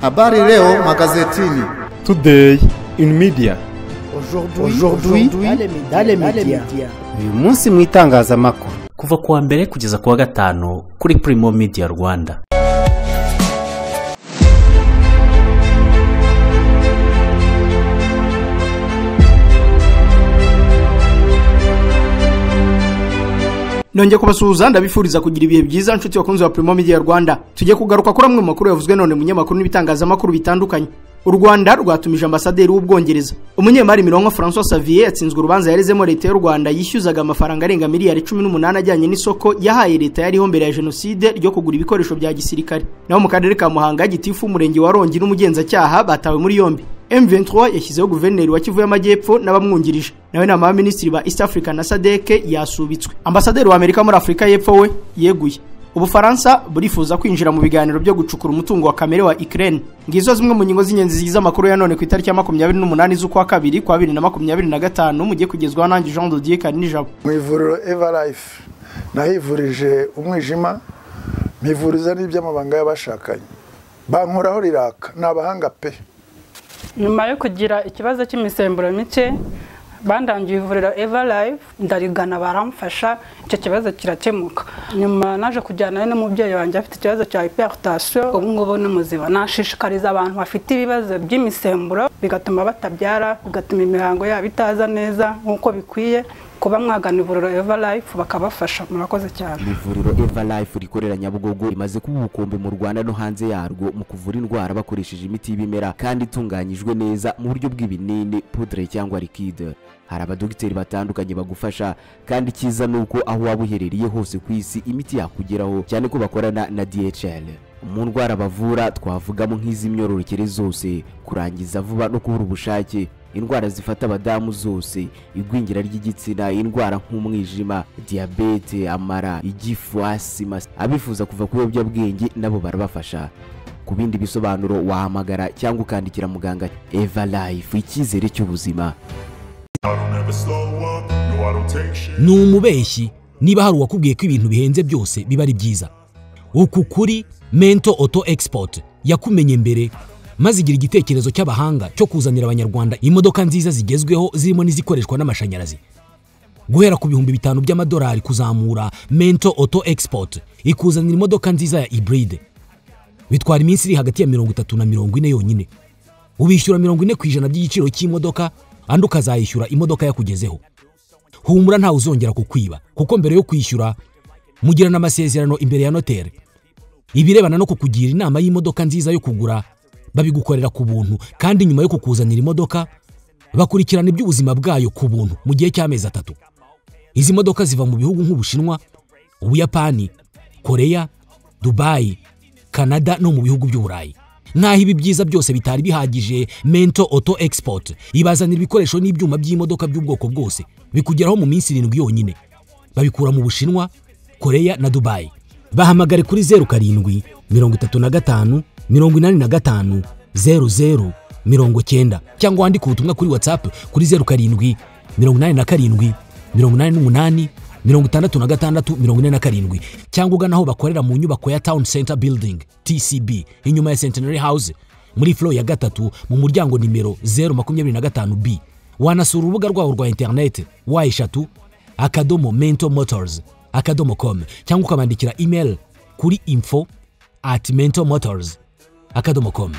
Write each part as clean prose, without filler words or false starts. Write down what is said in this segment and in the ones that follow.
Habari leo magazetini. Today in media. Aujourd'hui dans les médias. Uyu munsi mu itangazamakuru. Kuva kuwa mbere kugeza kuwa gatanu kuri Primo Media Rwanda. Nongeye kubasuhuza ndabifuriza kugira ibihe byiza nshuti bakunzi ba Primo Media Rwanda. Tujye kugaruka kuri amwe mu makuru yavuzwe none mu nyamakuru n'ibitangazamakuru bitandukanye. U Rwanda rwatumije ambasaderi w'Ubwongereza. Umunyemari Mironko François Xavier yatsinzwe urubanza yarezemo leta y'u Rwanda yishyuzaga amafaranga arenga miliyari 18 ajyanye n'isoko yahaye leta yariho mbere ya jenoside ryo kugura ibikoresho bya gisirikare. Naho mu karere ka Muhanga gitifu umurenge wa Rongi n'umugenzacyaha batawe muri yombi. M23 yashyizeho guverineri wa Kivu y'Amajyepfo n'abamwungirije. Nawe nama y'abaminisitiri ba East Africa na SADC yasubitswe. Ambasaderi wa Amerika muri Afrika y'Epfo we yeguye. Ubufaransa burifuza kwinjira mu biganiro byo gucukura umutungo wa kamere wa Ukraine. Ngizo zimwe mu ngingo z'ingenzi zigize amakuru ya none ku itariki ya 28 z'ukwa kabiri kwa 2025 mugiye kugezwaho nanjye Jean de Dieu Karinijabo. Mu ivuriro Everlife nahivurije umwijima, mpivuriza n'iby'amabanga y'abashakanye. Bankoraho riraka, nabahanga pe. Nyuma yo kugira ikibazo cy'imisemburo mike bandangiye ivuriro Everlife ndarigana baramfasha icyo kibazo kirakemuka. Nyuma naje kujyana n'umubyeyi wanjye afite ikibazo cya hypertension, ubu ngubu ni muzima. Nashishikariza abantu bafite ibibazo by'imisemburo bigatuma batabyara, bigatuma imihango yabo itaza neza nk'uko bikwiye, kuba mwagana ivuriro Everlife bakabafasha. Murakoze cyane. Ivuriro Everlife rikorera Nyabugogo rimaze kuba ubukombe mu Rwanda no hanze yarwo mu kuvura indwara bakoresheje imiti y'ibimera kandi itunganyijwe neza mu buryo bw'ibinini, poudre cyangwa liquide. Hari abadogiteri batandukanye bagufasha kandi cyiza nuko aho waba uherereye hose ku isi imiti yakugeraho, cyane ko bakorana na DHL. Mu ndwara bavura twavugamo nk'iz'imyororokere zose, kurangiza vuba no kubura ubushake, indwara zifata abadamu zose, igwingira ry'igitsina, indwara nk'umwijima, diabete, amara, igifu, asima. Abifuza kuva ku biyobyabwenge nabo barabafasha. Ku bindi bisobanuro wahamagara cyangwa ukandikira muganga. Everlife, icyizere cy'ubuzima. Ni umubeshyi niba hari uwakubwiye ko ibintu bihenze byose biba ari byiza. Uku kuri Mento Auto Export yakumenye mbere maze igira igitekerezo cy'abahanga cyo kuzanira abanyarwanda imodoka nziza zigezweho zirimo n'izikoreshwa n'amashanyarazi. Guhera ku $5,000 by'amadolari kuzamura, Mento Auto Export ikuzanira imodoka nziza ya hybrid. Bitwara iminsi iri hagati ya 30 na 40 yonyine. Ubishyura 40% by'igiciro cy'imodoka, andi ukazayishyura imodoka yakugezeho. Humura ntawe uzongera kukwiba, kuko mbere yo kwishyura mugirana amasezerano imbere ya notere. Ibirebana no kukugira inama y'imodoka nziza yo kugura babigukorera ku buntu, kandi nyuma yo kukuzanira imodoka bakurikirana iby'ubuzima bwayo ku buntu mu gihe cy'amezi 3. Izi modoka ziva mu bihugu nk'Ubushinwa, Ubuyapani, Korea, Dubai, Canada no mu bihugu by'Uburayi. Nkaho ibi byiza byose bitari bihagije, Mento Auto Export ibazanira ibikoresho n'ibyuma by'imodoka by'ubwoko bwose bikugeraho mu minsi 7 yonyine. Babikura mu Bushinwa, Korea na Dubai. Bahamagare kuri 07 35 85 00 90 cyangwa wandike ubutumwa kuri WhatsApp kuri 07 87 88 66 47 cyangwa ugana aho bakorera mu nyubako ya Town Center Building TCB inyuma ya Centenary House muri floor ya 3 mu muryango nimero 025B. Wanasura urubuga rwabo rwa internet w3.mentomotors.com cyangwa ukabandikira email kuri info@mentomotors.com.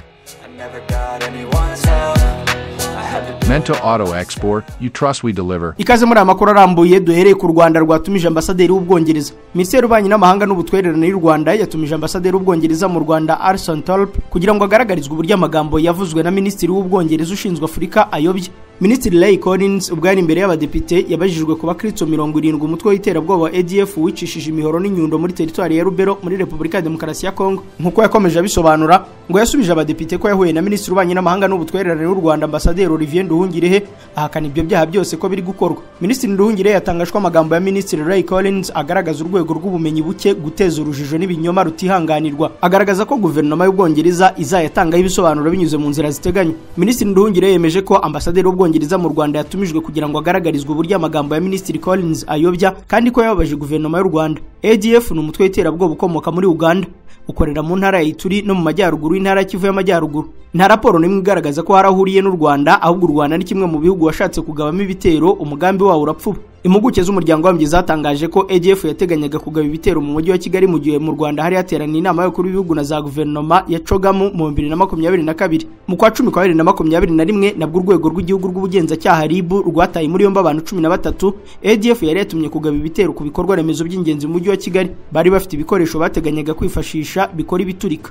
Mento Auto Export, you trust we deliver. Ikaze muri amakuru arambuye duhereye ku Rwanda rwatumije ambasaderi w'Ubwongereza. Minisiteri y'Ububanyi n'Amahanga n'Ubutwererane y'u Rwanda yatumije ambasaderi w'Ubwongereza mu Rwanda Alison Thorpe kugira ngo agaragarizwe uburyo amagambo yavuzwe na Minisitiri w'Ubwongereza ushinzwe Afurika ayobye. Minisitiri Ray Collins ubwo yari imbere y'abadepite yabajijwe kuba Kristo 70 umutwe w'iterabwoba wa ADF wicishije imihoro n'inyundo muri teritwari ya Rubero muri Repubulika ya Demokarasi ya Kongo. Nkuko yakomeje abisobanura ngo yasubije abadepite ko yahuye na Minisitiri w'Ububanyi n'Amahanga n'Ubutwererane y'u Rwanda Ambasaderi Olivier Nduhungirehe ahakana ibyo byaha byose ko biri gukorwa. Minisitiri Nduhungirehe yatangajwe amagambo ya Minisitiri Ray Collins agaragaza urwego rw'ubumenyi buke, guteza urujijo n'ibinyoma rutihanganirwa. Agaragaza ko guverinoma y'Ubwongereza izayatangaho ibisobanuro binyuze mu nzira ziteganywa. Minisitiri Nduhungirehe yemeje ko ambasaderi w'Ubwongereza w'Ubwongereza mu Rwanda yatumijwe kugira ngo agaragarizwe uburyo amagambo ya Minisitiri Collins ayobya kandi ko yababaje guverinoma y'u Rwanda. ADF ni umutwe w'iterabwoba ukomoka muri Uganda, ukorera mu ntara ya Ituri no mu majyaruguru y'intara ya Kivu y'Amajyaruguru. Nta raporo n'imwe igaragaza ko hari aho uhuriye n'u Rwanda, ahubwo u Rwanda ni kimwe mu bihugu washatse kugabamo ibitero, umugambi wawo urapfuba. Impuguke z'umuryango w'abibumbye zatangaje ko ADF yateganyaga kugaba ibitero mu mujyi wa Kigali mu gihe mu Rwanda hari hateraniye inama y'abakuru b'ibihugu na za guverinoma ya Cogamu mu 2022. Mu kwa 10 kwa 2021 nabwo urwego rw'igihugu rw'ubugenzacyaha RIB rwataye muri yombi abantu 13 ADF yari yatumye kugaba ibitero ku bikorwa remezo by'ingenzi mu mujyi wa Kigali. Bari bafite ibikoresho bateganyaga kwifashisha bikora ibiturika.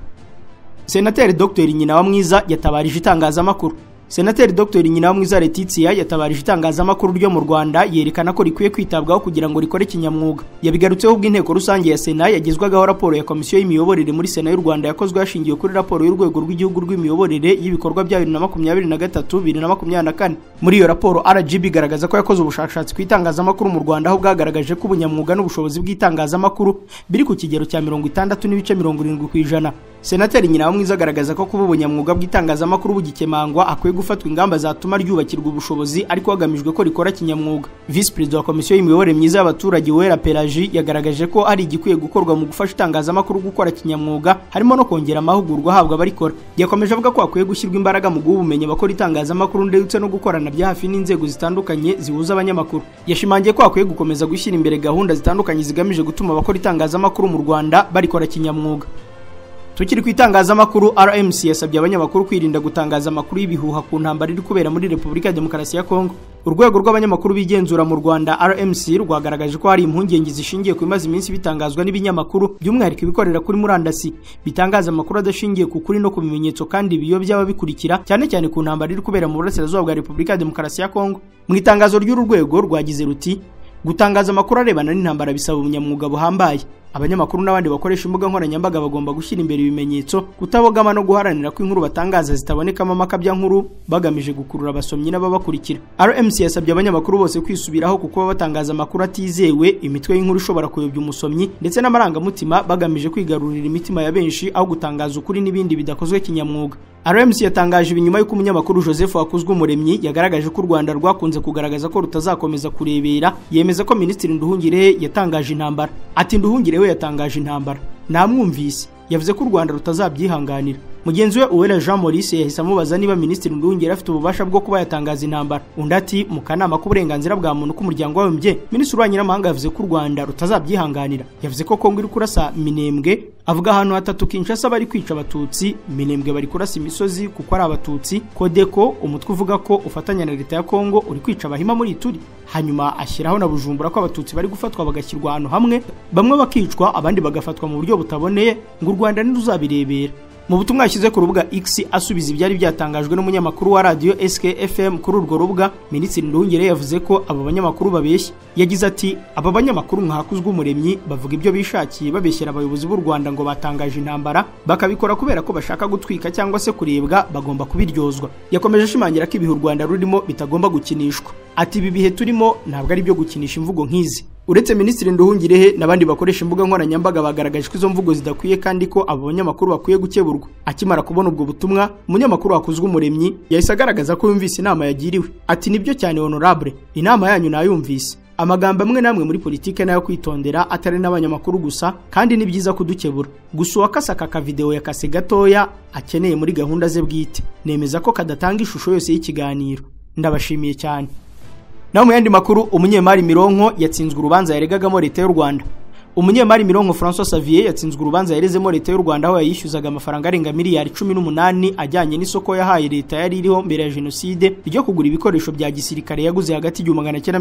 Senateri Dr Nyinawamwiza yatabarije itangazamakuru. Senateri Dr Nyinawamwiza Letitia yatabarije itangazamakuru ryo mu Rwanda, yerekana ko rikwiye kwitabwaho kugira ngo rikore kinyamwuga. Yabigarutseho ubwo inteko rusange ya Sena yagezwagaho raporo ya Komisiyo y'imiyoborere muri Sena y'u Rwanda yakozwe hashingiwe kuri raporo y'urwego rw'igihugu rw'imiyoborere y'ibikorwa bya 2023-2024. Muri iyo raporo RGB igaragaza ko yakoze ubushakashatsi ku itangazamakuru mu Rwanda, aho bwagaragaje ko ubunyamwuga n'ubushobozi bw'itangazamakuru biri ku kigero cya 60.70%. Senateri Nyinawamwiza agaragaza ko kuba ubunyamwuga bw'itangazamakuru bugikemangwa akwiye gufatwa ingamba zatuma ryubakirwa ubushobozi, ariko hagamijwe ko rikora kinyamwuga. Visi Perezida wa Komisiyo y'imiyoborere myiza y'abaturage Uwera Pelagie yagaragaje ko ari igikwiye gukorwa mu gufasha itangazamakuru gukora kinyamwuga, harimo no kongera amahugurwa ahabwa abarikora. Yakomeje avuga ko hakwiye gushyirwa imbaraga mu guha ubumenyi abakora itangazamakuru ndetse no gukorana bya hafi n'inzego zitandukanye zihuza abanyamakuru. Yashimangiye ko hakwiye gukomeza gushyira imbere gahunda zitandukanye zigamije gutuma abakora itangazamakuru mu Rwanda barikora kinyamwuga. Tukiri ku itangazamakuru, RMC yasabye abanyamakuru kwirinda gutangaza amakuru y'ibihuha ku ntambara iri kubera muri Repubulika ya Demokarasi ya Kongo. Urwego rw'abanyamakuru bigenzura mu Rwanda RMC rwagaragaje ko hari impungenge zishingiye ku bimaze iminsi bitangazwa n'ibinyamakuru, by'umwihariko ibikorera kuri murandasi, bitangaza amakuru adashingiye ku kuri no ku bimenyetso kandi biyobya ababikurikira, cyane cyane ku ntambara iri kubera mu burasirazuba bwa Repubulika ya Demokarasi ya Kongo. Mu itangazo ry'uru rwego rwagize ruti: gutangaza amakuru arebana n'intambara bisaba ubunyamwuga buhambaye. Abanyamakuru n'abandi bakoresha imbuga nkoranyambaga bagomba gushyira imbere ibimenyetso, kutabogama no guharanira ko inkuru batangaza zitabonekamo amakabya nkuru bagamije gukurura abasomyi n'ababakurikira. RMC yasabye abanyamakuru bose kwisubiraho kuko batangaza amakuru atizewe, imitwe y'inkuru ishobora kuyobya umusomyi ndetse n'amarangamutima bagamije kwigarurira imitima ya benshi aho gutangaza ukuri n'ibindi bidakozwe kinyamwuga. RMC yatangaje ibi nyuma y'uko umunyamakuru Joseph Hakuzwumuremyi yagaragaje ko u Rwanda rwakunze kugaragaza ko rutazakomeza kurebera, yemeza ko Minisitiri Nduhungirehe yatangaje intambara. Ati Nduhungirehe yatangaje intambara, namwumvise, yavuze ko u Rwanda rutazabyihanganira. Mugenzi we Uwera Jean Maurice yahise amubaza niba Minisitiri Nduhungirehe afite ububasha bwo kuba yatangaza intambara. Undi ati mu kanama k'uburenganzira bwa muntu k'umuryango w'abibumbye, Minisitiri w'ububanyi n'amahanga yavuze ko u Rwanda rutazabyihanganira. Yavuze ko Kongo iri kurasa Minembwe, avuga ahantu hatatu Kinshasa bari kwica abatutsi, Minembwe bari kurasa imisozi kuko ari abatutsi, Kodeko umutwe uvuga ko ufatanya na leta ya Kongo uri kwica abahima muri Ituri, hanyuma ashyiraho na Bujumbura ko abatutsi bari gufatwa bagashyirwa ahantu hamwe, bamwe bakicwa abandi bagafatwa mu buryo butaboneye, ngo u Rwanda ntiruzabirebera. Mu butumwa yashyize ku rubuga X asubiza ibyari byatangajwe n'umunyamakuru wa radio SKFM kuri urwo rubuga, Minisitiri Nduhungirehe yavuze ko abo banyamakuru babeshya. Yagize ati aba banyamakuru nka Hakuzwumuremyi bavuga ibyo bishakiye, babeshyera abayobozi b'u Rwanda ngo batangaje intambara, bakabikora kubera ko bashaka gutwika cyangwa se kurebwa, bagomba kubiryozwa. Yakomeje ashimangira ko ibihe u Rwanda rurimo bitagomba gukinishwa. Ati ibi bihe turimo ntabwo ari byo gukinisha imvugo nk'izi. Uretse Minisitiri Nduhungirehe n'abandi bakoresha imbuga nkoranyambaga bagaragaje ko izo mvugo zidakwiye kandi ko abo banyamakuru bakwiye gukeburwa. Akimara kubona ubwo butumwa, umunyamakuru Hakuzwumuremyi yahise agaragaza ko yumvise inama yagiriwe. Ati nibyo cyane honorable, inama yanyu nayumvise. Amagambo amwe namwe muri politike nayo kwitondera, atari n'abanyamakuru gusa, kandi ni byiza kudukebura. Gusa uwakasaka ka video yakase gatoya akeneye muri gahunda ze bwite. Nemeza ko kadatanga ishusho yose y'ikiganiro. Ndabashimiye cyane. Naho mu yandi makuru, umunyemari Mironko yatsinzwe urubanza yaregagamo leta y'u Rwanda. Umunyemari Mironko François Xavier yatsinzwe urubanza yarezemo leta y'u Rwanda aho yayishyuzaga amafaranga arenga miliyari 18 ajyanye n'isoko yahaye leta yari iriho mbere ya jenoside ryo kugura ibikoresho bya gisirikare yaguze hagati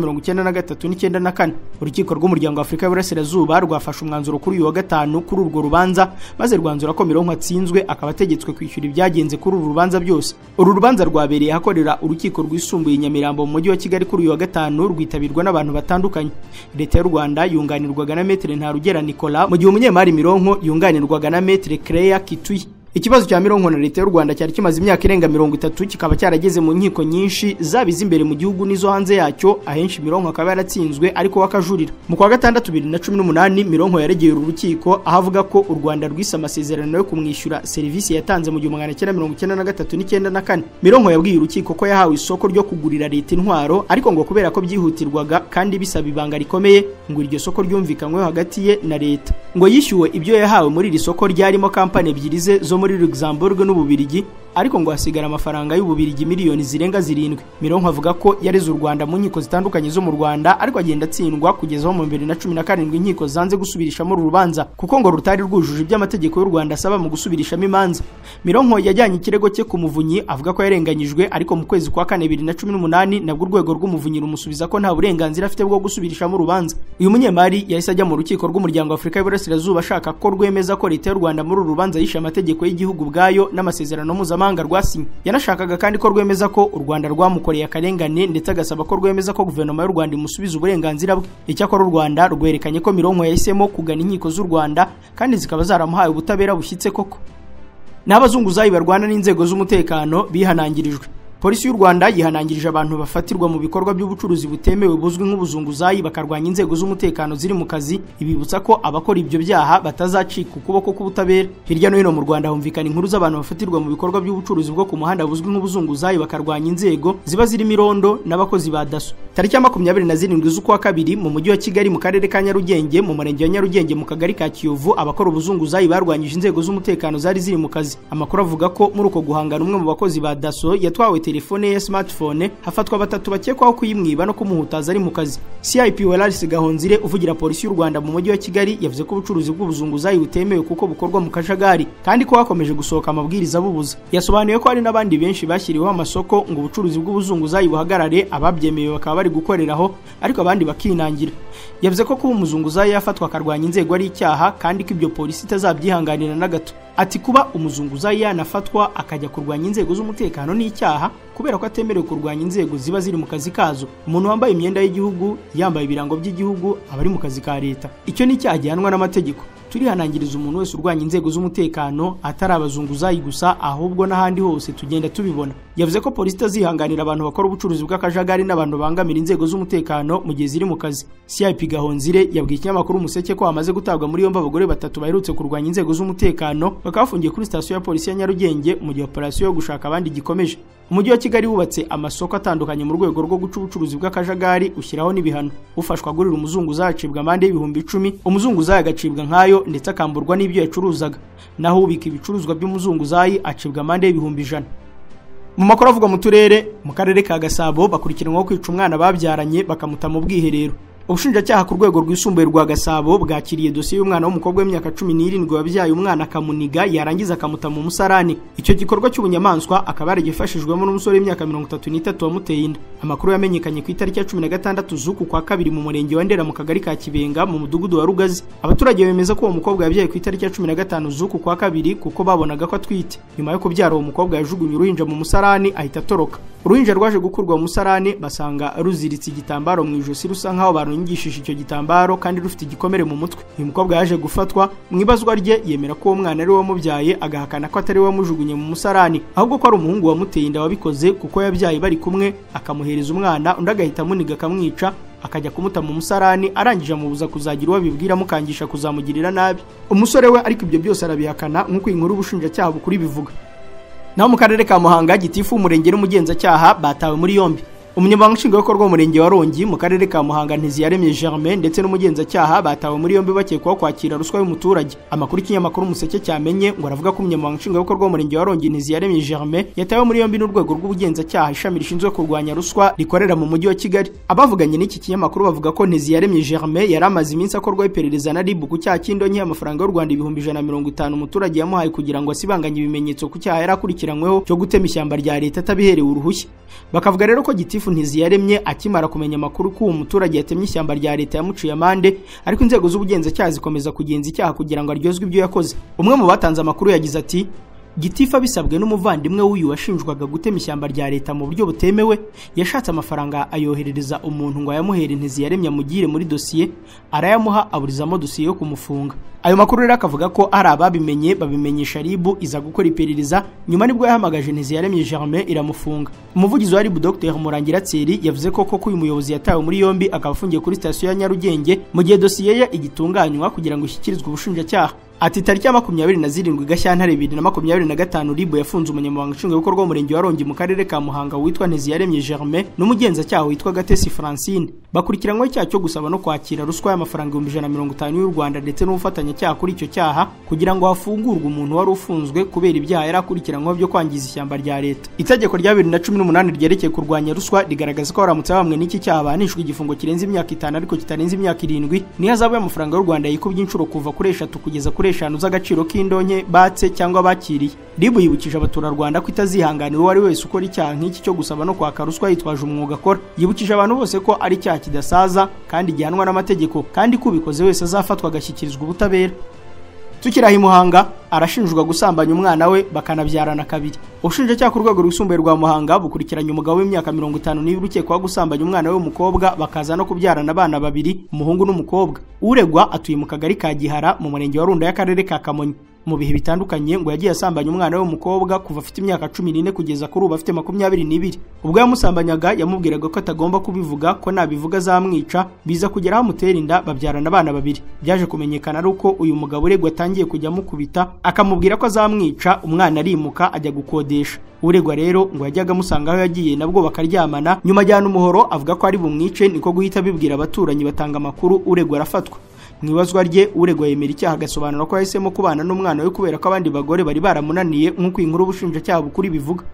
y'1993 n'94. Urukiko rw'umuryango wa Afurika y'Uburasirazuba rwafashe umwanzuro kuri uyu wa gatanu kuri urwo rubanza, maze rwanzura ko Mironko atsinzwe akaba ategetswe kwishyura ibyagenze kuri uru rubanza byose. Uru rubanza rwabereye ahakorera urukiko rwisumbuye i Nyamirambo mu mujyi wa Kigali kuri uyu wa gatanu, rwitabirwa n'abantu batandukanye. Leta y'u Rwanda yunganirwaga na Maître Ntarugera Nicolas, mu gihe umunyemari Mironko yunganirwaga na Maître Claire Kituyi. Ikibazo cya Mironko na leta y'u Rwanda cyari kimaze imyaka irenga 30, kikaba cyarageze mu nkiko nyinshi zaba iz'imbere mu gihugu n'izo hanze yacyo. Ahenshi Mironko akaba yaratsinzwe ariko wakajurira. Mu kwa gatandatu 2018 Mironko yaregeye uru rukiko, aho avuga ko u Rwanda rwise amasezerano yo kumwishyura serivisi yatanze mu 1993 n'94. Mironko yabwiye urukiko ko yahawe isoko ryo kugurira leta intwaro, ariko ngo kubera ko byihutirwaga kandi bisaba ibanga rikomeye, ngo iryo soko ryumvikanyweho hagati ye na leta. Ngo yishyuwe ibyo yahawe muri iri soko ryarimo kampani ebyiri ze zo muri Luxembourg n'Ububirigi, ariko ngo hasigara amafaranga y'Ububirigi miliyoni zirenga 7. Mironko avuga ko yareze u Rwanda mu nkiko zitandukanye zo mu Rwanda, ariko agenda atsindwa kugeza mu 2017 inkiko zanze gusubirishamo uru rubanza kuko ngo rutari rwujuje iby'amategeko y'u Rwanda asaba mu gusubirishamo imanza. Mironko yajyanye ikirego cye ku muvunyi avuga ko yarenganyijwe, ariko mu kwezi kwa kane 2018 nabwo urwego rw'umuvunyi rumusubiza ko nta burenganzira afite bwo gusubirishamo urubanza. Uyu munyemari yahise ajya mu rukiko rw'umuryango wa Afurika y'Iburasirazuba ashaka ko rwemeza ko leta y'u Rwanda muri uru rubanza yishe amategeko y'igihugu ubwayo n'amasezerano mpuzamahanga rwasinye. Yanashakaga kandi ko rwemeza ko u Rwanda rwamukoreye akarengane, ndetse agasaba ko rwemeza ko guverinoma y'u Rwanda imusubiza uburenganzira bwe. Icyakora u Rwanda rwerekanye ko Mironko yahisemo kugana inkiko z'u Rwanda kandi zikaba zaramuhaye ubutabera bushyitse koko. N'abazunguzayi barwana n'inzego z'umutekano bihanangirijwe. Polisi y'u Rwanda yihanangirije abantu bafatirwa mu bikorwa by'ubucuruzi butemewe buzwi nk'ubuzunguzayi bakarwanya inzego z'umutekano ziri mu kazi, ibibutsa ko abakora ibyo byaha batazacika ukuboko k'ubutabera. Hirya no hino mu Rwanda humvikana inkuru z'abantu bafatirwa mu bikorwa by'ubucuruzi bwo ku muhanda buzwi nk'ubuzunguzayi bakarwanya inzego ziba zirimo irondo n'abakozi ba DASSO. Tariki ya 27 z'ukwa kabiri mu mujyi wa Kigali mu karere ka Nyarugenge mu murenge wa Nyarugenge mu kagari ka Kiyovu, abakora ubuzunguzayi barwanyije inzego z'umutekano zari ziri mu kazi. Amakuru avuga ko muri uko guhangana umwe mu bakozi ba DASSO yatwawe telefone ya smartphone, hafatwa batatu bakekwaho kuyimwiba no kumuhutaza ari mu kazi. CIP Welaris Gahonzire uvugira polisi y'u Rwanda mu mujyi wa Kigali yavuze ko ubucuruzi bw'ubuzunguzayi butemewe kuko bukorwa mu kajagari kandi ko hakomeje gusohoka amabwiriza abubuza. Yasobanuye ko hari n'abandi benshi bashyiriweho amasoko ngo ubucuruzi bw'ubuzunguzayi buhagarare, ababyemewe bakaba bari gukoreraho ariko abandi bakinangira. Yavuze ko kuba umuzunguzayi yafatwa akarwanya inzego ari icyaha kandi ko ibyo polisi itazabyihanganira na gato. Ati kuba umuzunguzayi yanafatwa akajya kurwanya inzego z'umutekano ni icyaha kubera ko atemerewe kurwanya inzego ziba ziri mu kazi kazo. Umuntu wambaye imyenda y'igihugu, yambaye ibirango by'igihugu, aba ari mu kazi ka leta. Icyo ni icyaha gihanwa n'amategeko. Turihanangiriza umuntu wese urwanya inzego z'umutekano, atari abazunguzayi gusa ahubwo n'ahandi hose tugenda tubibona. Yavuze ko polisi itazihanganira abantu bakora ubucuruzi bw'akajagari n'abantu bangamira inzego z'umutekano mu gihe ziri mu kazi. CIP Gahonzire yabwiye ikinyamakuru Umuseke ko hamaze gutabwa muri yombi abagore batatu baherutse kurwanya inzego z'umutekano, bakaba bafungiye kuri sitasiyo ya polisi ya Nyarugenge mu gihe operasiyo yo gushaka abandi gikomeje. Umujyi wa Kigali wubatse amasoko atandukanye mu rwego rwo guca ubucuruzi bw'akajagari, ushyiraho n'ibihano. Ufashwa agurira umuzunguzayi acibwa amande y'ibihumbi 10, umuzunguzayi agacibwa nkayo ndetse akamburwa n'ibyo yacuruzaga. Naho ubika ibicuruzwa by'umuzunguzayi acibwa amande y'ibihumbi 100. Mu makuru avugwa mu turere, mu karere ka Gasabo bakurikiranwaho kwica umwana babyaranye bakamuta mu bwiherero. Ubushinjacyaha ku rwego rwisumbuye rwa Gasabo bwakiriye dosiye y'umwana w'umukobwa w'imyaka 17 wabyaye umwana akamuniga yarangiza akamuta mu musarani. Icyo gikorwa cy'ubunyamaswa akaba yaragifashijwemo n'umusore w'imyaka 33 wamuteye inda. Amakuru yamenyekanye ku itariki ya 16 z'uku kwa kabiri mu murenge wa Ndera mu kagari ka Kibenga mu mudugudu wa Rugazi. Abaturage bemeza ko uwo mukobwa yabyaye ku itariki ya 15 z'uku kwa kabiri kuko babonaga ko atwite. Nyuma yo kubyara uwo mukobwa yajugunye uruhinja mu musarani ahita atoroka. Uruhinja rwaje gukurwa mu musarani basanga ruziritse igitambaro mu ijosi rusa nkaho barungishije icyo gitambaro kandi rufite igikomere mu mutwe. Uyu mukobwa yaje gufatwa mu ibazwa rye yemera ko uwo mwana ari we wamubyaye, agahakana ko atari we wamujugunye mu musarani ahubwo ko ari umuhungu wamuteye inda wabikoze kuko yabyaye bari kumwe, akamuhereza umwana undi agahita amuniga akamwica akajya kumuta mu musarani, arangije amubuza kuzagira uwo abibwira amukangisha kuzamugirira nabi. Umusore we ariko ibyo byose arabihakana nk'uko inkuru y'ubushinjacyaha bukuru bivuga. Naho mu karere ka Muhanga gitifu umurenge n'umugenzacyaha batawe muri yombi. Umunyamabanga nshingwabikorwa w'umurenge wa Rongi mu karere ka Muhanga Ntiziyaremye Germain ndetse n'umugenzacyaha batawe muri yombi bakekwaho kwakira ruswa y'umuturage. Amakuru y'ikinyamakuru Umuseke cyamenye ngo aravuga ko umunyamabanga nshingwabikorwa w'umurenge wa Rongi Ntiziyaremye Germain yatawe muri yombi n'urwego rw'ubugenzacyaha ishami rishinzwe kurwanya ruswa rikorera mu mujyi wa Kigali. Abavuganye n'iki kinyamakuru bavuga ko Ntiziyaremye Germain yari amaze iminsi akorwaho iperereza na RIB ku cyaha cy'indonke y'amafaranga y'u Rwanda 150,000 umuturage yamuhaye kugira ngo asibanganye ibimenyetso ku cyaha yari akurikiranyweho cyo gutema ishyamba rya leta atabiherewe uruhushya. Bakavuga rero ko gitifu Ntiziyaremye akimara kumenya amakuru ko uwo muturage yatemye ishyamba rya leta yamuciye amande, ariko inzego z'ubugenzacyaha zikomeza kugenza icyaha kugira ngo aryozwe ibyo yakoze. Umwe mu batanze amakuru yagize ati: Gitifu abisabwe n'umuvandimwe w'uyu washinjwaga gutema ishyamba rya leta mu buryo butemewe, yashatse amafaranga ayoherereza umuntu ngo ayamuhere Nteziyaremye amugire muri dosiye, arayamuha aburizamo dosiye yo kumufunga. Ayo makuru rero akavuga ko ari ababimenye babimenyesha RIB iza gukora iperereza, nyuma nibwo yahamagaje Nteziyaremye Germain iramufunga. Umuvugizi wa RIB Dr Murangira Thierry yavuze ko koko uyu muyobozi yatawe muri yombi akaba afungiye kuri sitasiyo ya Nyarugenge mu gihe dosiye ye igitunganywa kugira ngo ishyikirizwe ubushinjacyaha. Ati tariki ya 27 Gashyantare 2025 RIB yafunze umunyamabanga nshingwabikorwa w'umurenge wa Rongi mu karere ka Muhanga witwa Nteziyaremye Germain n'umugenzacyaha witwa Gatesi Francine, bakurikiranyweho icyaha cyo gusaba no kwakira ruswa y'amafaranga 150,000 y'u Rwanda ndetse n'ubufatanyacyaha kuri icyo cyaha kugira ngo hafungurwe umuntu wari ufunzwe kubera ibyaha yari akurikiranyweho byo kwangiza ishyamba rya leta. Itegeko rya 2018 ryerekeye kurwanya ruswa rigaragaza ko baramutse bamwe n'iki cyaha bahanishwa igifungo kirenze imyaka 5 ariko kitarenze imyaka 7, n'ihazabu y'amafaranga y'u Rwanda yikubye inshuro kuva kuri 3 kugeza kuri 5 z'agaciro k'indonke batse cyangwa bakiriye. RIB yibukije abaturarwanda ko itazihanganira uwo ari wese ukora icyaha nk'iki cyo gusaba no kwaka ruswa yitwaje umwuga akora. Yibukije abantu bose ko ari icyaha kidasaza kandi gihanwa n'amategeko, kandi ko ubikoze wese azafatwa agashyikirizwa ubutabera. Tukiri i Muhanga arashinjwa gusambanya umwana we bakanabyarana kabiri. Ubushinjacyaha ku rwego rwisumbuye rwa Muhanga bukurikiranye umugabo w'imyaka 52 ukekwaho gusambanya umwana we w'umukobwa bakaza no kubyarana abana babiri, umuhungu n'umukobwa. Uregwa atuye mu kagari ka Gihara mu murenge wa Runda y'akarere ka Kamonyi. Mu bihe bitandukanye ngo yagiye asambanya umwana we w'umukobwa kuva afite imyaka 14 kugeza kuri ubu afite 22. Ubwo yamusambanyaga yamubwiraga ko atagomba kubivuga, ko nabivuga azamwica, biza kugera aho amutera inda babyarana abana babiri. Byaje kumenyekana ari uko uyu mugabo uregwa atangiye kujya amukubita akamubwira ko azamwica, umwana arimuka ajya gukodesha. Uregwa rero ngo yajyaga amusanga aho yagiye nabwo bakaryamana, nyuma ajyana umuhoro avuga ko ari bumwice, niko guhita abibwira abaturanyi batanga amakuru, uregwa arafatwa. Mu ibazwa rye uregwa yemera icyaha agasobanura ko yahisemo kubana n'umwana we kubera ko abandi bagore bari baramunaniye, nk'uko inkuru ubushinjacyaha bukuru bivuga.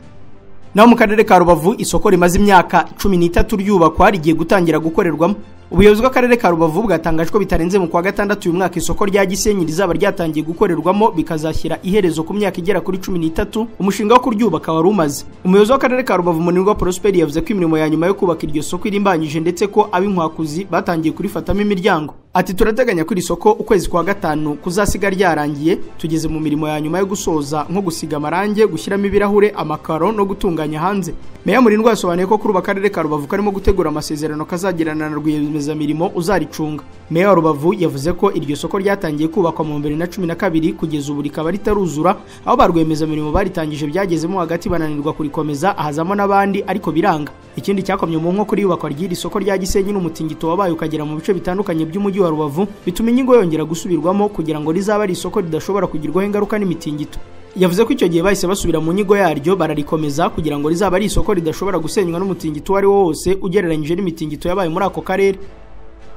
Naho mu karere ka Rubavu isoko rimaze imyaka 13 ryubakwa rigiye gutangira gukorerwamo. Ubuyobozi bw'akarere ka Rubavu bwatangaje ko bitarenze mu kwa gatandatu uyu mwaka isoko rya Gisenyi rizaba ryatangiye gukorerwamo, bikazashyira iherezo ku myaka igera kuri 13 umushinga wo kuryubaka wari umaze. Umuyobozi w'akarere ka Rubavu Munirwa Prosper yavuze ko imirimo ya nyuma yo kubaka iryo soko irimbanyije ndetse ko ab'inkwakuzi batangiye kurifatamo imiryango. Ati turateganya ko iri soko ukwezi kwa gatanu kuzasiga ryarangiye, tugeze mu mirimo ya nyuma yo gusoza nko gusiga amarange, gushyiramo ibirahure, amakaro no gutunganya hanze. Meya Murindwa yasobanuye ko kuri ubu akarere ka Rubavu karimo gutegura amasezerano kazagirana na rwiyemezamirimo uzaricunga. Meya wa Rubavu yavuze ko iryo soko ryatangiye kubakwa mu 2012 kugeza ubu rikaba ritaruzura, aho ba rwiyemezamirimo baritangije byagezemo hagati bananirwa kurikomeza, ahazamo n'abandi ariko biranga. Ikindi cyakomye mu nkokora iyubakwa ry'iri soko rya Gisenyi n'umutingito wabaye ukagera mu bice bitandukanye by'umujyi wa Rubavu, bituma inyigo yongera gusubirwamo kugira ngo rizaba ari isoko ridashobora kugirwaho ingaruka n'imitingito. Yavuze ko icyo gihe bahise basubira mu nyigo yaryo bararikomeza kugira ngo rizaba ari isoko ridashobora gusenywa n'umutingito uwo ari wo wose ugereranyije n'imitingito yabaye muri ako karere.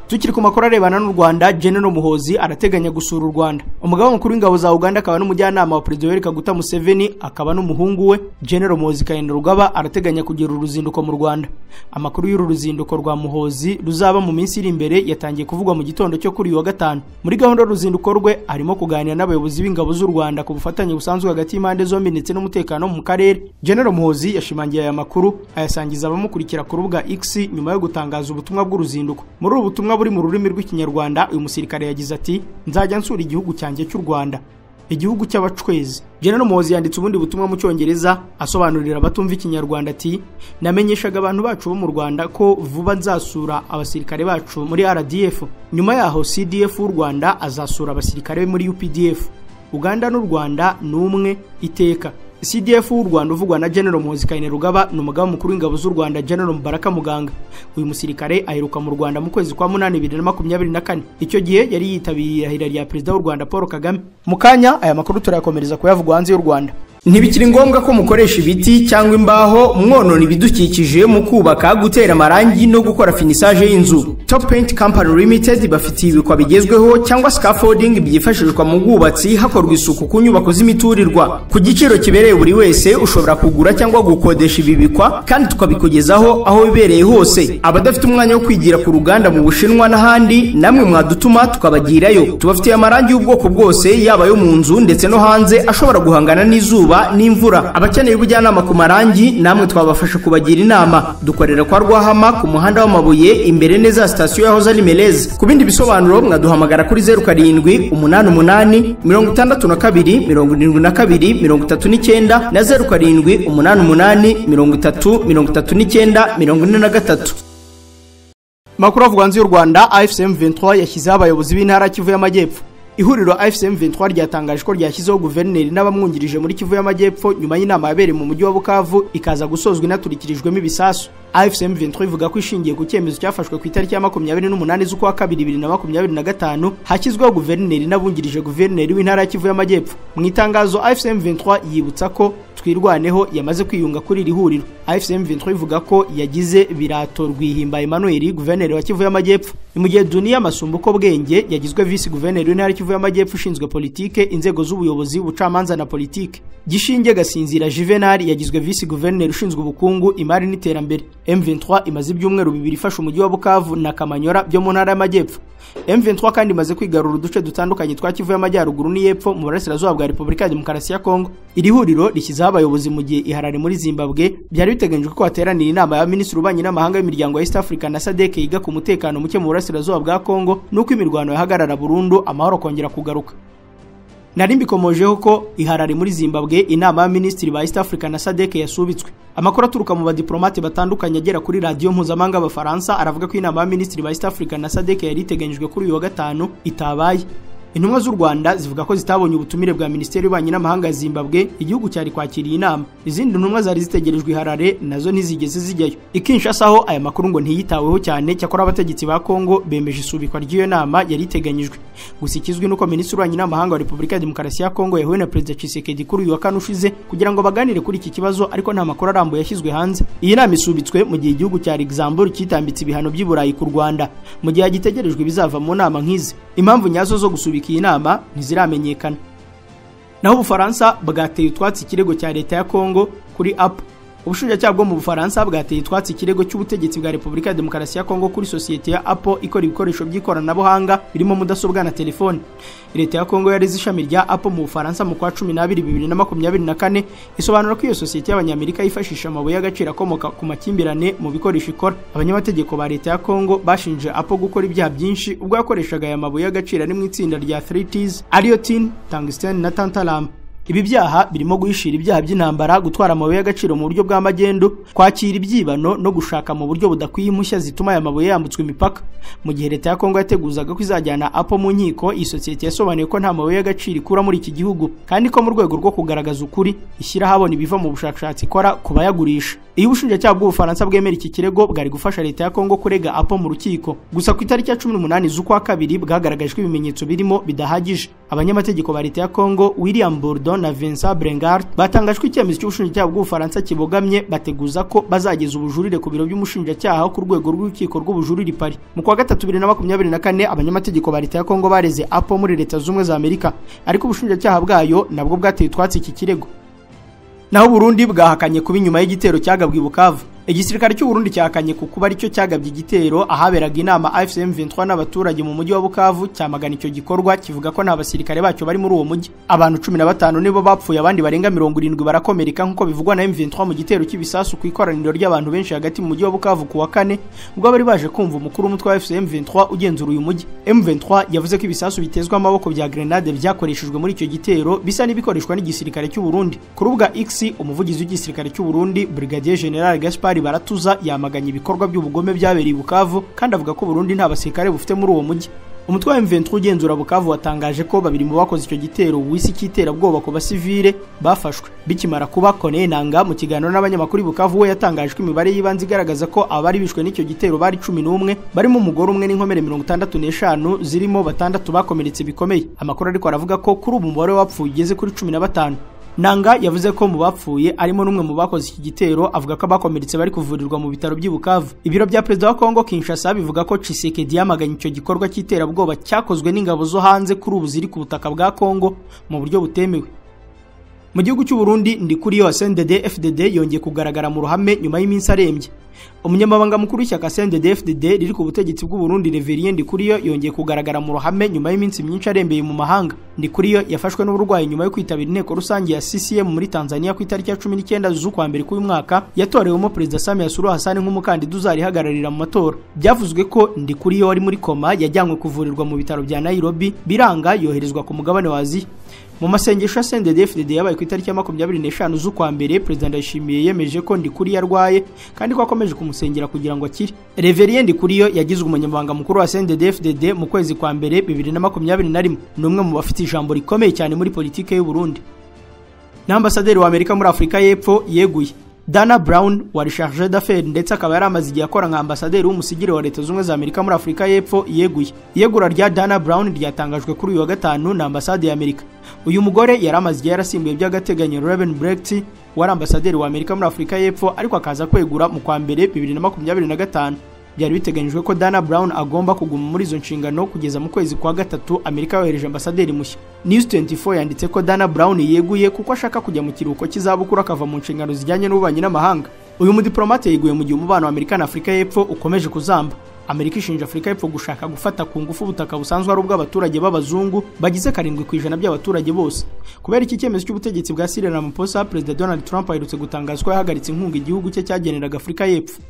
Tukiri ku makuru arebana n'u Rwanda, General Muhoozi arateganya gusura u Rwanda. Umugaba mukuru w'ingabo za Uganda akaba n'umujyanama wa Perezida Yoweri Kaguta Museveni akaba n'umuhungu we General Muhoozi Kainerugaba arateganya kugira uruzinduko mu Rwanda. Amakuru y'uru ruzinduko rwa Muhoozi ruzaba mu minsi iri imbere yatangiye kuvugwa mu gitondo cyo kuri uyu wa gatanu. Muri gahunda y'uruzinduko rwe harimo kuganira n'abayobozi b'ingabo z'u Rwanda ku bufatanye busanzwe hagati y'impande zombi ndetse n'umutekano mu karere. General Muhoozi yashimangiye aya makuru ayasangiza abamukurikira ku rubuga X nyuma yo gutangaza ubutumwa bw'uruzinduko. Muri ubu butumwa buri mu rurimi rw'Ikinyarwanda uyu musirikare yagize ati nzajya nsura igihugu cyanjye cy'u Rwanda, igihugu cy'abacwezi. General Muhoozi yanditse ubundi butumwa mu Cyongereza asobanurira abatumva Ikinyarwanda ati namenyeshaga abantu bacu bo mu Rwanda ko vuba nzasura abasirikare bacu muri RDF, nyuma yaho CDF w'u Rwanda azasura abasirikare be muri UPDF. Uganda n'u Rwanda ni umwe iteka. CDF w'u Rwanda uvugwa na General Muhoozi Kainerugaba ni umugaba mukuru w'ingabo z'u Rwanda General Mubaraka Muganga. Uyu musirikare aheruka mu Rwanda mu kwezi kwa 8 2024. Icyo gihe yari yitabiriye irahira rya Perezida w'u Rwanda Paul Kagame. Mu kanya aya makuru turayakomereza kuyavugwa hanze y'u Rwanda. Ntibikiri ngombwa ko mukoresha ibiti cyangwa imbaho mwonona ibidukikije mu kubaka, gutera amarangi no gukora finissage y'inzu. Top Paint Company Limited bafitiye ibikwa bigezweho cyangwa scaffolding byifashishwa mu bwubatsi hakorwa isuku ku nyubako z'imiturirwa. Ku giciro kibereye buri wese ushobora kugura cyangwa gukodesha ibi bikwa kandi tukabikugezaho aho bibereye hose. Abadafite umwanya wo kwigira ku ruganda mu Bushinwa n'ahandi, namwe mwadutuma tukabagirayo. Tubafitiye amarangi y'ubwoko bwose yaba yo mu nzu ndetse no hanze ashobora guhangana n'izuba y'izuba n'imvura. Abakeneye ubujyanama ku marangi namwe twabafasha kubagira inama. Dukorera kwa Rwahama ku muhanda w'amabuye imbere neza ya sitasiyo yahoze ari Meleze. Ku bindi bisobanuro mwaduhamagara kuri 07 88 62 72 39 na 07 88 30 39 43. Makuru avugwa hanze y'u Rwanda, AFC M23 yashyizeho abayobozi b'intara Kivu y'Amajyepfo. Ihuriro AFC M23 ryatangaje ko ryashyizeho guverineri n'abamwungirije muri Kivu y'Amajyepfo nyuma y'inama yabereye mu mujyi wa Bukavu ikaza gusozwa inaturikirijwemo ibisasu. AFC M23 ivuga ko ishingiye ku cyemezo cyafashwe ku itariki ya 28 z'ukwa kabiri 2025 hashyizweho guverineri n'abungirije guverineri w'intara ya Kivu y'Amajyepfo. Mu itangazo AFC M23 yibutsa ko Twirwaneho yamaze kwiyunga kuri iri huriro. AFC M23 ivuga ko yagize Birato Rwihimba Emmanuel guverineri wa Kivu y'Amajyepfo. Ni mu gihe Dunia Masumbuko Bwenge yagizwe vice guverineri w'intara Kivu y'Amajyepfo ushinzwe politike, inzego z'ubuyobozi, ubucamanza na politike. Gishinge Gasinzira Juvenal yagizwe vice guverineri ushinzwe ubukungu, imari n'iterambere. M23 imaze ibyumweru bibiri ifashe umujyi wa Bukavu na Kamanyora byo mu ntara y'Amajyepfo. M23 kandi imaze kwigarura uduce dutandukanye twa Kivu y'Amajyaruguru n'iyepfo mu burasirazuba bwa Repubulika ya Demokarasi ya Kongo. Iri huriro rishyizeho abayobozi mu gihe iharare muri Zimbabwe byari biteganyijwe ko hateranira inama ya minisitiri w'ububanyi n'amahanga y'imiryango ya East Africa na SADC yiga ku mutekano muke mu burasirazuba bwa Kongo n'uko imirwano yahagarara burundu amahoro kongera kugaruka. Nari mbikomojeho ko iharare muri Zimbabwe inama ya minisitiri ba East Africa na SADC yasubitswe. Amakuru aturuka mu badiplomate batandukanye agera kuri radiyo mpuzamahanga y'Abafaransa aravuga ko inama ya minisitiri ba East Africa na SADC yari iteganyijwe kuri uyu wa gatanu itabaye. Intumwa z'u Rwanda zivuga ko zitabonye ubutumire bwa Minisiteri y'Ububanyi n'Amahanga ya Zimbabwe, igihugu cyari kwakiriye inama. Izindi ntumwa zari zitegerejwe iharare nazo ntizigeze zijyayo. I Kinshasa aho aya makuru ngo ntiyitaweho cyane, cyakora abategetsi ba Kongo bemeje isubikwa ry'iyo nama yari iteganyijwe. Gusa ikizwi nuko Minisitiri w'Ububanyi n'Amahanga wa Repubulika ya Demokarasi ya Kongo yahuye na Perezida Tshisekedi kuri uyu wa kane ushize kugira ngo baganire kuri iki kibazo, ariko nta makuru arambuye yashyizwe hanze. Iyi nama isubitswe mu gihe igihugu cya Luxembourg cyitambitse ibihano by'i Burayi ku Rwanda, mu gihe hagitegerejwe ibizava mu nama nk'izi. Impamvu nyazo zo gusubika iyi nama ntiziramenyekana. Naho Ubufaransa bwateye utwatsi ikirego cya leta ya Kongo kuri Apple. Ubushinjacyaha bwo mu Bufaransa bwateye utwatsi ikirego cy'ubutegetsi bwa Repubulika ya Demokarasi ya Kongo kuri sosiyete ya Apple ikora ibikoresho by'ikoranabuhanga birimo mudasobwa na telefone. Leta ya Kongo yareze ishami rya Apple mu Bufaransa mu kwa 12 2024 isobanura ko iyo sosiyete y'Abanyamerika yifashisha amabuye y'agaciro akomoka ku makimbirane mu bikoresho ikora. Abanyamategeko ba leta ya Kongo bashinje Apple gukora ibyaha byinshi ubwo yakoreshaga aya mabuye y'agaciro ari mu itsinda rya 3Ts ariyo tin, tungsten na tantalum. Ibi byaha birimo guhishira ibyaha by'intambara, gutwara amabuye y'agaciro mu buryo bw'amagendu, kwakira ibyibano no gushaka mu buryo budakwiye impushya zituma aya mabuye yambutswa imipaka. Mu gihe leta ya Kongo yateguzaga ko izajyana Apple mu nkiko, iyi sosiyete yasobanuye ko nta mabuye y'agaciro ikura muri iki gihugu, kandi ko mu rwego rwo kugaragaza ukuri ishyira ahabona ibiva mu bushakashatsi ikora ku bayagurisha. Iyo ubushinjacyaha bw'Ubufaransa bwemera iki kirego bwari gufasha leta ya Kongo kurega Apple mu rukiko. Gusa ku itariki ya 18 z'ukwa kabiri bwagaragajwe ibimenyetso birimo bidahagije. Abanyamategeko ba leta ya Kongo William Bourdon na Vincent Brengard batangajwe icyemezo cy'ubushinjacyaha bw'Ubufaransa kibogamye, bateguza ko bazageza ubujurire ku biro by'umushinjacyaha ku rwego rw'urukiko rw'ubujurire Paris. Mu kwa gatatu 2024 abanyamategeko ba leta ya Kongo bareze Apple muri Leta Zunze Ubumwe za Amerika, ariko ubushinjacyaha bwayo nabwo bwateye utwatsi iki kirego. Naho Burundi bwahakanye kuba inyuma y'igitero cyagabwe i Bukavu. Igisirikare cy'u Burundi cyahakanye ku kuba aricyo cyagabye igitero ahaberaga inama AFC M23 n'abaturage mu mujyi wa Bukavu, cyamagana icyo gikorwa kivuga ko nta basirikare bacyo bari muri uwo mujyi. Abantu 15 nibo bapfuye, abandi barenga 70 barakomereka nk'uko bivugwa na M23 mu gitero cy'ibisasu ku ikoraniro ry'abantu benshi hagati mu mujyi wa Bukavu ku wa kane, ubwo bari baje kumva umukuru w'umutwe wa AFC M23 ugenzura uyu mujyi. M23 yavuze ko ibisasu bitezwa amaboko bya grenade byakoreshejwe muri icyo gitero bisa n'ibikoreshwa n'igisirikare cy'u Burundi. Ku rubuga X, umuvugizi w'igisirikare cy'u Burundi Brigadier General Gaspard Baratuza yamaganye ibikorwa by'ubugome byabereye i Bukavu, kandi avuga ko Burundi nta basirikare bufite muri uwo mujyi. Umutwe wa M23 ugenzura Bukavu watangaje ko babiri mu bakoze icyo gitero wisi cy'iterabwoba ku basivile bafashwe. Bikimara kuba, Corneille Nangaa mu kiganiro n'abanyamakuru i Bukavu we yatangaje ko imibare y'ibanze igaragaza ko abari bishwe n'icyo gitero bari 11, barimo umugore umwe n'inkomere 65 zirimo batandatu bakomeretse bikomeye. Amakuru ariko aravuga ko kuri ubu umubare w'abapfuye ugeze kuri 15. Nangaa yavuze ko mu bapfuye arimo n'umwe mu bakoze iki gitero, avuga ko abakomeretse bari kuvurirwa mu bitaro by'i Bukavu. Ibiro bya Perezida wa Kongo Kinshasa bivuga ko Tshisekedi yamaganye icyo gikorwa cy'iterabwoba cyakozwe n'ingabo zo hanze kuri ubu ziri ku butaka bwa Kongo mu buryo butemewe. Mu gihugu cy'u Burundi, Ndikuriyo wa CNDD FDD yongeye kugaragara mu ruhame nyuma y'iminsi arembye. Umunyamabanga mukuru w'ishyaka CNDD-FDD riri ku butegetsi bw'u Burundi Reverien Ndikuriyo yongeye kugaragara mu ruhame nyuma y'iminsi myinshi arembeye mu mahanga. Ndikuriyo yafashwe n'uburwayi nyuma yo kwitabira inteko rusange ya CCM muri Tanzania ku itariki ya 19 z'ukwa mbere k'uyu mwaka, yatorewemo Perezida Samia Suluhu Hassan nk'umukandida uzarihagararira mu matora. Byavuzwe ko Ndikuriyo wari muri koma yajyanywe kuvurirwa mu bitaro bya Nairobi, biranga yoherezwa ku mugabane wa Aziya. Mu masengesho ya CNDD-FDD yabaye ku itariki ya 25 z'ukwa mbere, Perezida Ndayishimiye yemeje ko Ndikuriyo arwaye kandi ko akomeje kumusengera kugira ngo akire. Reverien Ndikuriyo yagizwe umunyamabanga mukuru wa CNDD-FDD mu kwezi kwa mbere 2021. Ni umwe mu bafite ijambo rikomeye cyane muri politike y'u Burundi. Na ambasaderi wa Amerika muri Afurika y'Epfo yeguye. Dana Brown wari chargé d'affaires ndetse akaba yari amaze igihe akora nka ambasaderi w'umusigire wa Leta Zunze za Amerika muri Afurika y'Epfo yeguye. Iyegura rya Dana Brown ryatangajwe kuri uyu wa gatanu na ambasade ya Amerika. Uyu mugore yari amaze igihe yarasimbuye by'agateganyo Reuben Brecht wari ambasaderi wa Amerika muri Afurika y'Epfo, ariko akaza kwegura mu kwa mbere 2025. Byari biteganyijwe ko Dana Brown agomba kuguma muri izo nshingano kugeza mu kwezi kwa gatatu Amerika yohereje ambasaderi mushya. News 24 yanditse ko Dana Brown yeguye kuko ashaka kujya mu kiruhuko cy'izabukuru akava mu nshingano zijyanye n'ububanyi n'amahanga. Uyu mudiplomate yeguye mu gihe umubano wa Amerika na Afurika y'Epfo ukomeje kuzamba. Amerika ishinja Afurika y'Epfo gushaka gufata ku ngufu ubutaka busanzwe ari ubw'abaturage b'abazungu bagize 7% by'abaturage bose. Kubera iki cyemezo cy'ubutegetsi bwa Cyril Ramaphosa, Perezida Donald Trump aherutse gutangaza ko yahagaritse inkunga igihugu cye cyageneraga Afurika y'Epfo.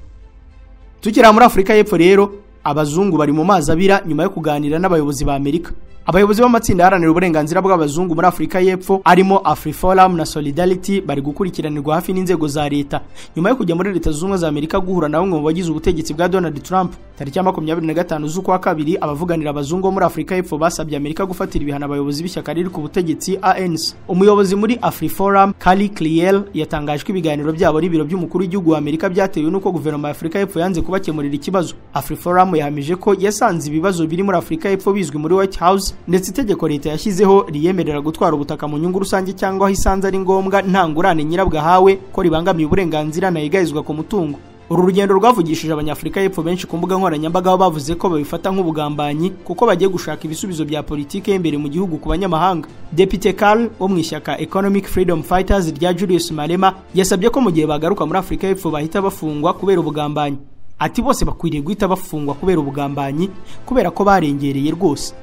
Tukiri muri Afurika y'Epfo rero, abazungu bari mu mazi abira nyuma yo kuganira n'abayobozi ba Amerika. Abayobozi b'amatsinda aharanira uburenganzira bw'abazungu muri Afurika y'Epfo arimo AfriForum na Solidarity bari gukurikiranirwa hafi n'inzego za leta nyuma yo kujya muri Leta Zunze Ubumwe za Amerika guhura na bamwe mu bagize ubutegetsi bwa Donald Trump. Tariki ya 25 z'ukwa kabiri, abavuganira abazungu bo muri Afurika y'Epfo basabye Amerika gufatira ibihano abayobozi b'ishyaka riri ku butegetsi ANC. Umuyobozi muri AfriForum Kali Kliel yatangaje ko ibiganiro byabo n'ibiro by'umukuru w'igihugu wa Amerika byatewe n'uko guverinoma ya Afurika y'Epfo yanze kubakemurira ikibazo. AfriForum yahamije ko yasanze ibibazo biri muri Afurika y'Epfo bizwi muri White House, ndetse itegeko leta yashyizeho riyemerera gutwara ubutaka mu nyungu rusange cyangwa aho isanze ari ngombwa nta ngurane nyirabwo ahawe, ko ribangamiye uburenganzira ntayigayizwa ku mutungo. Uru rugendo rwavugishije Abanyafurika y'Epfo benshi ku mbuga nkoranyambaga, aho bavuze ko babifata nk'ubugambanyi kuko bagiye gushaka ibisubizo bya politike y'imbere mu gihugu ku banyamahanga. Depite Karl wo mu ishyaka Economic Freedom Fighters rya Julius Malema yasabye ko mu gihe bagaruka muri Afurika y'Epfo bahita bafungwa kubera ubugambanyi. Ati bose bakwiriye guhita bafungwa kubera ubugambanyi, kubera ko barengereye rwose.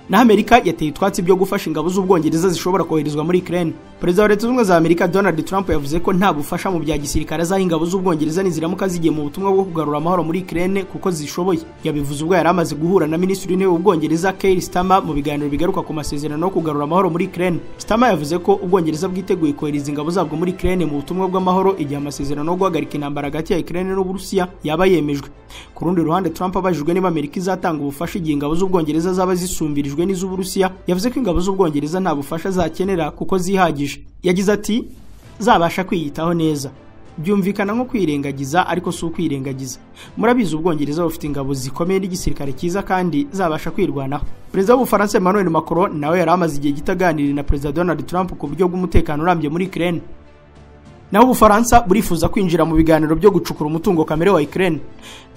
Na Amerika yateye utwatsi byo gufasha ingabo z'Ubwongereza zishobora koherezwa muri Ukraine. Perezida wa Leta Zunze Ubumwe za Amerika Donald Trump yavuze ko nta bufasha mu bya gisirikare azaha ingabo z'Ubwongereza niziramuka zigiye mu butumwa bwo kugarura amahoro muri Ukraine kuko zishoboye. Yabivuze ubwo yari amaze guhura na Minisitiri w'Intebe w'Ubwongereza Keir Starmer mu biganiro bigaruka ku masezerano yo kugarura amahoro muri Ukraine. Starmer yavuze ko Ubwongereza bwiteguye kohereza ingabo zabwo muri Ukraine mu butumwa bw'amahoro igihe amasezerano yo guhagarika intambara hagati ya Ukraine n'Uburusiya yaba yemejwe. Ku rundi ruhande, Trump abajijwe niba Amerika izatanga ubufasha igihe ingabo z'Ubwongereza zaba zisumbirijwe n'iz'Uburusiya, yavuze ko ingabo z'Ubwongereza nta bufasha zakenera kuko zihagije. Yagize ati zabasha kwiyitaho neza. Byumvikana nko kwirengagiza, ariko si ukwirengagiza. Murabizi Ubwongereza bufite ingabo zikomeye n'igisirikare cyiza kandi zabasha kwirwanaho. Perezida w'Ubufaransa Emmanuel Macron nawe yari amaze igihe gito aganira na Perezida Donald Trump ku buryo bw'umutekano urambye muri Ukraine. Naho Ubufaransa burifuza kwinjira mu biganiro byo gucukura umutungo kamere wa Ukraine.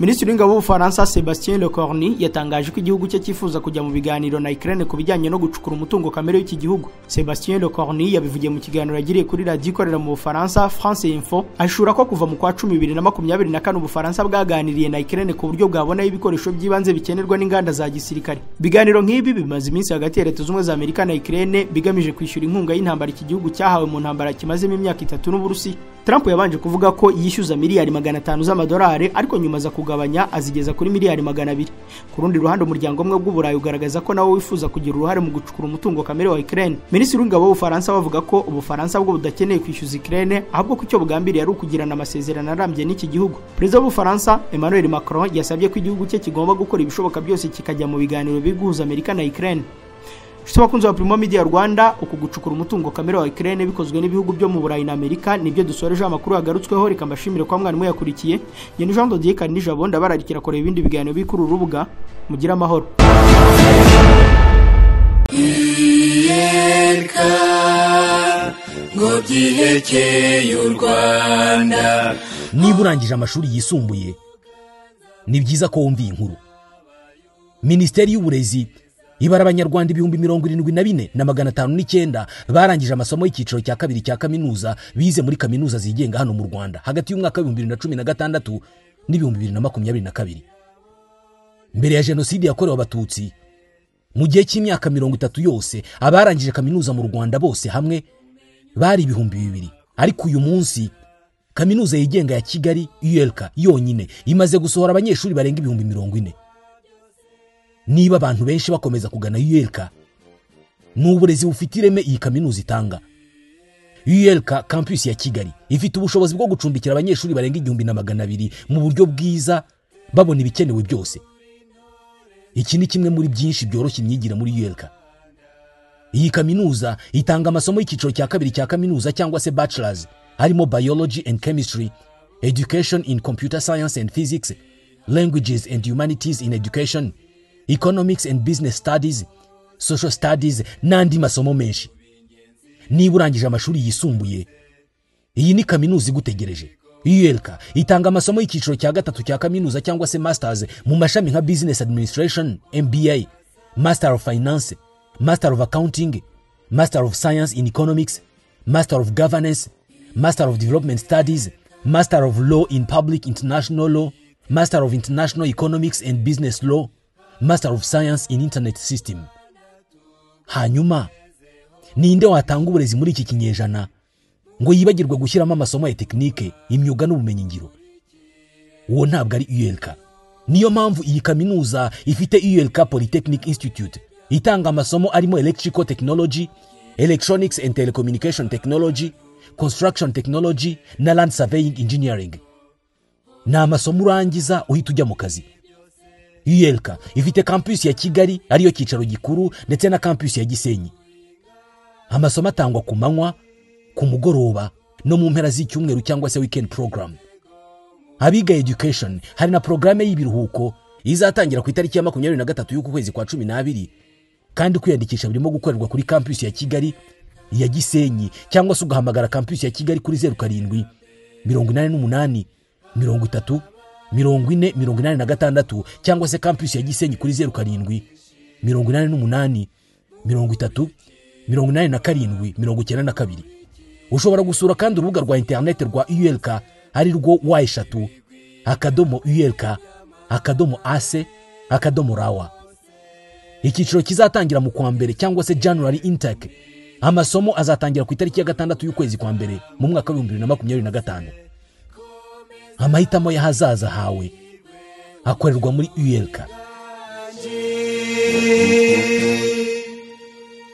Minisitiri w'Ingabo w'Ubufaransa Sebastien Lecornu yatangaje ko igihugu cye cyifuza kujya mu biganiro na Ukraine ku bijyanye no gucukura umutungo kamere w'iki gihugu. Sebastien Lecornu yabivugiye mu kiganiro yagiriye kuri radiyo ikorera mu Bufaransa France Info, ashura ko kuva mu kwa 10 2024 Ubufaransa bwaganiriye na Ukraine ku buryo bwabonaho ibikoresho by'ibanze bikenerwa n'inganda za gisirikare. Ibiganiro nk'ibi bimaze iminsi hagati ya Leta Zunze Ubumwe za Amerika na Ukraine bigamije kwishyura inkunga y'intambara iki gihugu cyahawe mu ntambara kimazemo imyaka 3 n'Uburusiya. Trump yabanje kuvuga ko yishyuza miliyari 500 z'amadolari, ariko nyuma aza kugabanya azigeza kuri miliyari 200. Ku rundi ruhande, umuryango umwe w'Uburayi ugaragaza ko nawo wifuza kugira uruhare mu gucukura umutungo kamere wa Ukraine. Minisitiri w'Ingabo w'Ubufaransa bavuga ko Ubufaransa bwo budakeneye kwishyuza Ukraine, ahubwo ko icyo bugambiriye ari ukugirana amasezerano arambye n'iki gihugu. Perezida w'Ubufaransa Emmanuel Macron yasabye ko igihugu cye kigomba gukora ibishoboka byose kikajya mu biganiro biguhuza Amerika na Ukraine. Nshuti bakunzi wa Primo Media Rwanda, uku gucukura umutungo kamere wa Ukraine bikozwe n'ibihugu byo mu Burayi na Amerika nibyo dusoreje amakuru yagarutsweho. Reka mbashimire kwa mwarimu yakurikiye. Njye Jean Dodier Karinijabo, ndabararikira kureba ibindi biganiro biri kuri uru rubuga. Mugire amahoro. Ngo byihekeye u Rwanda. Niba urangije amashuri yisumbuye, ni byiza ko wumva iyi nkuru. Minisiteri y'Uburezi Ibara abanyarwanda 74,509 barangije amasomo y'icyiciro cya kabiri cya kaminuza bize muri kaminuza zigenga hano mu Rwanda hagati y'umwaka wa 2016 n'ibihumbi 2022. Mbere ya jenoside yakorewe abatutsi, mu gihe cy'imyaka 30 yose, abarangije kaminuza mu Rwanda bose hamwe bari 2000. Ariko uyu munsi kaminuza yigenga ya Kigali ULK yonyine imaze gusohora abanyeshuri barenga 40,000. Niba abantu benshi bakomeza kugana ULK, ni uburezi bufite ireme iyi kaminuza itanga. ULK campus ya Kigali ifite ubushobozi bwo gucumbikira abanyeshuri barenga 1200 mu buryo bwiza, babona ibikenewe byose. Iki ni kimwe muri byinshi byoroshya imyigire muri ULK. Iyi kaminuza itanga amasomo y'icyiciro cya kabiri cya kaminuza cyangwa se bachelors, harimo biology and chemistry, education in computer science and physics, languages and humanities in education, economics and business studies, social studies n'andi masomo menshi. Niba urangije amashuri yisumbuye, iyi ni kaminuza igutegereje. ULK itanga amasomo y'icyiciro cya gatatu cya kaminuza cyangwa se masters mu mashami nka business administration, MBA, master of finance, master of accounting, master of science in economics, master of governance, master of development studies, master of law in public international law, master of international economics and business law, master of science in internet system. Hanyuma ninde watanga uburezi muri iki kinyejana ngo yibagirwe gushyiramo amasomo ya tekinike, imyuga n'ubumenyingiro? Uwo ntabwo ari ULK. Niyo mpamvu iyi kaminuza ifite ULK Polytechnic Institute itanga amasomo arimo electrical technology, electronics and telecommunication technology, construction technology na land surveying engineering. Ni amasomo urangiza uhita ujya mu kazi. ULK ifite campus ya Kigali ariyo cyicaro gikuru ndetse na campus ya Gisenyi. Amasomo atangwa ku manywa, ku mugoroba no mu mpera z'icyumweru cyangwa se weekend program. Abiga education hari na porogaramu y'ibiruhuko izatangira ku itariki ya 23 y'uku kwezi kwa 12, kandi kwiyandikisha birimo gukorerwa kuri campus ya Kigali, ya Gisenyi, cyangwa se ugahamagara campus ya Kigali kuri 07 88 30 40 86, cyangwa se campus ya Gisenyi kuri 07 88 30 87 92. Ushobora gusura kandi urubuga rwa internet rwa ULK ari rwo w3.ulk.ac.rw. Icyiciro kizatangira mu kwa mbere cyangwa se January intake. Amasomo azatangira ku itariki ya 6 y'ukwezi kwa mbere mu mwaka wa 2025. Amahitamo y'ahazaza hawe akorerwa muri ULK.